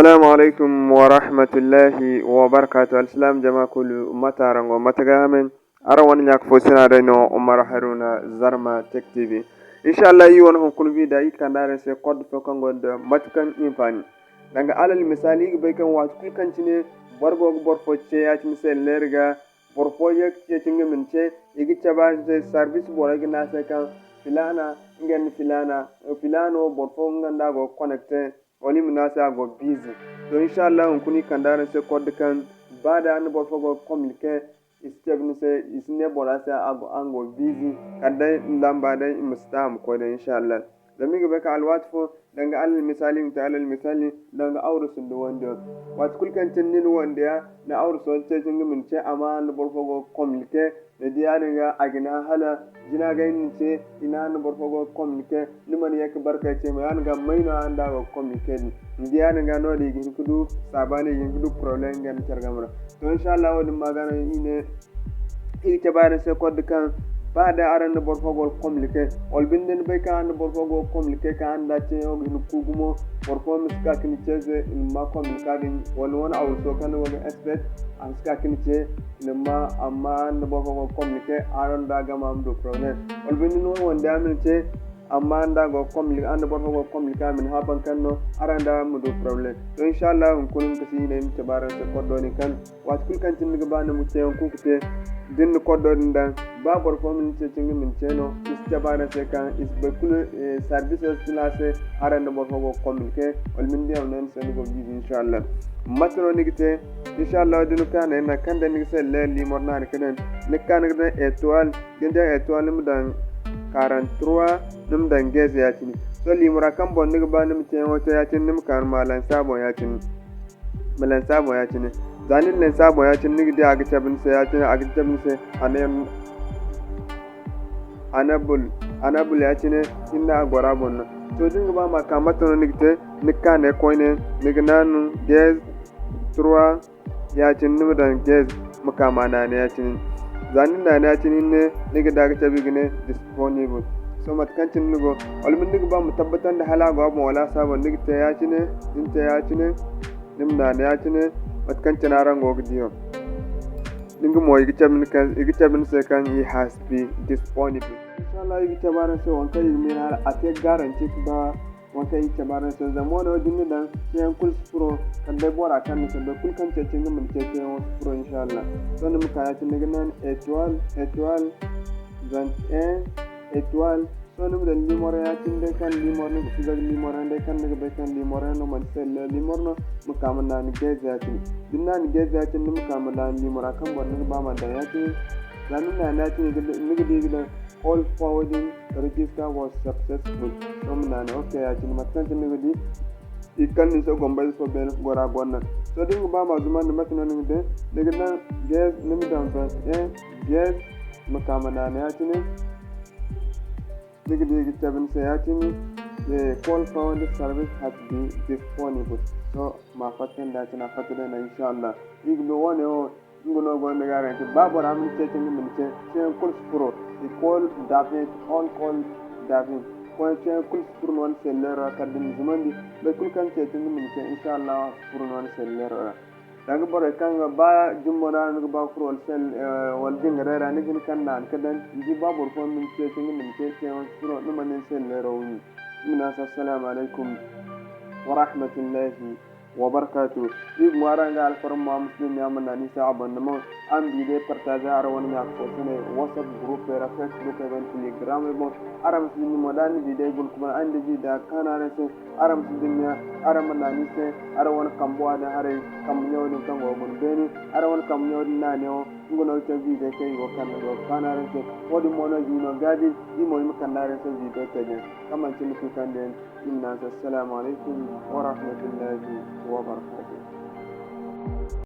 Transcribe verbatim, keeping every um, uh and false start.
Assalamu alaikum wa rahmatullahi wa barakatuh. Alsilaam jama kulu, mate araŋ go, mate ga hamay? Araŋ wane ɲa ka fo sina day no, Umar Haruna, Zarma Tech T V. Insha Allah, iri wane hunkuna bi da iri kande araŋ se code fo kaŋ gonda mate kaŋ hinfaani. Danga alal misaali, iri ga bay kaŋ waati kulu kaŋ cine boro go ga boro fo ce ya-cine se leera ga, boro fo ye ga ceeci nga ma ni ce, i ga cabe a se, service borey ga ne a se kaŋ filaana, nga nda filaana, filaano boro fo nga nda a go ga connecte, wala i ma ne a se a go busy. To, insha Allah, hunkuna iri kande araŋ se code kaŋ ba day araŋ nda boro fo go ga communiquer, i si cabe ni se, i si ne bora se a go, araŋ go busy, kala day ni lamba day i ma si te a ma koy day, insha Allah. Zama i ga bay kaŋ alwaati fo, danga alal misaali, i ma te alal misaali, danga awruso nda wandiyo. Waati kulu kaŋ cine ni na wandiya, ni awruso ceeci nga ma ni ce, amma araŋ nda boro fo go ga communiquer, ni di yaadin ga a ga ne hala jina ga ni ce, i ne araŋ nda boro fo go ga communiquer, ni mana ye ka barkay ce mo, yaadin ga may no araŋ nda a go ga communiquer din. Ni di yaadin ga noodin i ga hin ka du saabaani, i ga hin ka du problème nga nda care game ra. To, insha Allah, wo-din ma ga no i ne, iri ga cabe araŋ se code kaŋ ba day araŋ nda boro fo go ga communiquer, wala binde ni bay kaŋ araŋ nda boro fo go ga communiquer, kaŋ araŋ nda a ceeyaŋo ga hin ka ku gumo, boro fo ma si ka ka ni ce se, i ma ma communiquer din, wala ni wane awruso kaŋ ni go ga expect, a ma si ka ka ni ce, i ma ma, amma araŋ nda boro fo go ga communiquer, araŋ nda a game a ma du problème. Wala binde ni wane wande a ma ni ce, amma araŋ nda a go ga communiquer, araŋ nda boro fo go ga communiquer, a ma ni hã boro kaŋ no, araŋ nda a ma du problème. To, insha Allah, hunkuna nga si ne ay ma cabe araŋ se code din kaŋ waati kulu kaŋ cine ni ga ba ni ma ceeyaŋ kuuku te, da ni na code din daŋ, ba boro fo ma ni ceeci nga ma ni ce no, i si cabe araŋ se kaŋ i si bay kulu, eh, service si ne a se, araŋ nda boro fo go ga communiquer, wala binde yaŋ no ni se ni go ga di, insha Allah. Mate no ni ga te, insha Allah, da ni kaanay nangu kaŋ day ni ga selleer liimor no a ni ga daŋ, ni ga ka ni ga daŋ étoile, da ni daŋ étoile, ni ma daŋ quarante-trois, ni ma daŋ dièse ya-cine. Sohõ liimora kaŋ boŋ ni ga ba ni ma ceeyaŋo te ya-cine, ni ma ka ni ma a lansa a boŋ ya-cine. Ma lansa a boŋ ya-cine. Za ni na lansa a boŋ ya-cine, ni ga di a ga cabe ni se ya-cine, a ga cabe ni se, a ne, enable, enable ya-cine, hinne a goro a boŋ no. To, da ni ga ba ma ka, mate no ni ga te, ni ga ka ne koyne, ni ga naanu dièse trois ya-cine, ni ma daŋ dièse, ma ka ma naanu ya-cine. Za ni na naanu ya-cine hinne, ni ga di a ga cabe i ga ne disponible. Sohõ mate kaŋ cine ni go, wala binde ni ga ba ma tabbatandi hala a go a boŋ wala a si a boŋ, ni ga te ya-cine, ni ma te ya-cine, ni ma naanu ya-cine, mate kaŋ cine araŋ go ga di wo. Nga mo, i ga cabe ni kaŋ, i ga cabe ni se kaŋ it has been disponible. Insha Allah, i ga cabe araŋ se waŋ kaŋ i ga miila a te garanti ka ba waŋ kaŋ i ga cabe araŋ se. Zama wo-ne wo da ni na daŋ, ceeyaŋ kulu si furo, kala day bora kaŋ ni si bay kulu kaŋ ceeci nga ma ni ce ceeyaŋo si furo, insha Allah. Sohõ ni ma ka ya-cine ni ga naanu étoile, étoile, vingt et un, étoile, Sohõ ni ma daŋ liimor ya-cine day kaŋ liimor ni ga si zaga liimor yaŋ day kaŋ ni ga bay kaŋ liimor yaŋ no, manti selleer liimor no, ma ka ma naanu dièse ya-cine. Da ni naanu dièse ya-cine, ni ma ka ma naanu liimora kaŋ boro ni ga ba ma daŋ ya-cine. Za ni naanu ya-cine, ni ga di ga daŋ call forwarding register was successful. Sohõ ma naanu ok ya-cine, mate kaŋ cine ni ga di, i ga kande ni se gombayze fo beene fo gora gonna. Sohõ da ni ga ba ma zumandi, mate no ni ga di, ni ga daŋ dièse, ni ma daŋ vingt et un dièse, ma ka ma naanu ya-cine. Ni ga di i ga cabe ni se ya-cine, eh, call forwarding service has been disponible. Sohõ ma fatta nda ya-cine, a fatta day no, insha Allah. I ga bay wo-ne wo, nga no gonda garanti. Ba bora ma ni ceeci, nga ma ni ce, ceeyaŋ kulu si furo. I call david, all call david. Koy ceeyaŋ kulu si furo no ni selleero ra, kala da ni zumandi. Boro kulu kaŋ ceeci, nga ma ni ce, insha Allah, a si furo no ni selleero ra. Danga borey kaŋ ga ba jumbo no araŋ ga ba ga furo wala sel, eh, wala jingarey ra, ni ga hin ka naanu ka daŋ. Ni di ba boro fo ma ni ceeci, nga ma ni ceeci yaŋo si furo, ni mana ni selleero windi. Ni ma ne a se, "Assalamu alaikum wa rahmatullahi wa barakatuh." Iri ga ŋwaaray araŋ ga alfarma, musulmi, araŋ ma naanu iri se abonnement. Araŋ ma video partager araŋ wane ɲa-ka-fo-saney WhatsApp groupey ra, Facebook ey boŋ, Telegram ey boŋ. Araŋ ma si ni mo da ni video guna kuma, araŋ di video kaanu araŋ se. Araŋ ma si dinya, araŋ ma naanu iri se, araŋ wane kambe wa din haray, kambe ɲawo din kaŋ go ga guna beene, araŋ wane kambe ɲawo din naanuyaŋo, nga no ga cabe video kaŋ i go ga kande go ga kaanu araŋ se. Wo-din mo no iri no gaabi, iri mo iri ma kande araŋ se video teeyaŋ kaŋ manti ni kulu kaŋ day. Iri ma ne araŋ se, "Assalamu alaikum wa rahmatullahi wa barakatuh."